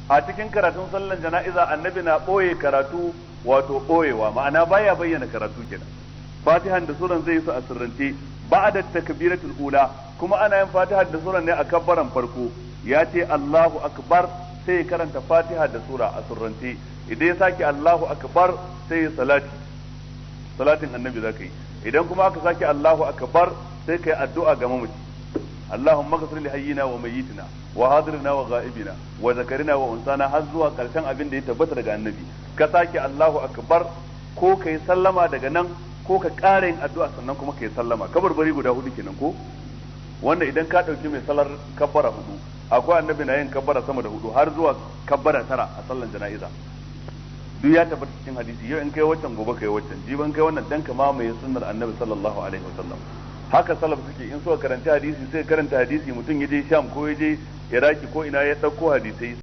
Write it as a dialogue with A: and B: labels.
A: A cikin karatun sallan jana'iza annabi na boye karatu, wato boyewa, ma'ana baya bayyana karatu kenan. Fatihan da suran zai yi su a sirrance ba'da takbiratul ula, kuma ana yin fatiha da suran ne a kabbaran farko. Ya ce Allahu akbar, sai ya karanta fatiha da sura a sirrance. Idan ya sake Allahu akbar, sai ya salati, salatin annabi zaka yi. Idan kuma aka sake Allahu akbar, sai kai addu'a ga mamaci: Allahumma ghfir li hayyina wa mayyitina wa hadirina wa ghaibina wa zakarina wa unsana, har zuwa karshen abin da ya tabbata daga annabi. Ka sake Allahu akbar, ko kai sallama daga nan, ko ka ƙara yin addu'a sannan kuma kai sallama. Kabarbari guda hudu kenan ko? Wanda idan ka ɗauki mai salar kabbara hudu, akwai annabi na yin kabbara sama da hudu har zuwa kabbara 9 a sallan jana'iza. Duk ya tabbata cikin hadisi. Yau in kai waccan, gobe kai waccan, jiban kai wannan, dan ka mamaye sunnar annabi sallallahu alaihi wasallam. Haka salaf suke in suka karanta hadisi, sai karanta hadisi, mutum ya je Sham ko ya je Iraki ko ina ya ɗauko hadisai.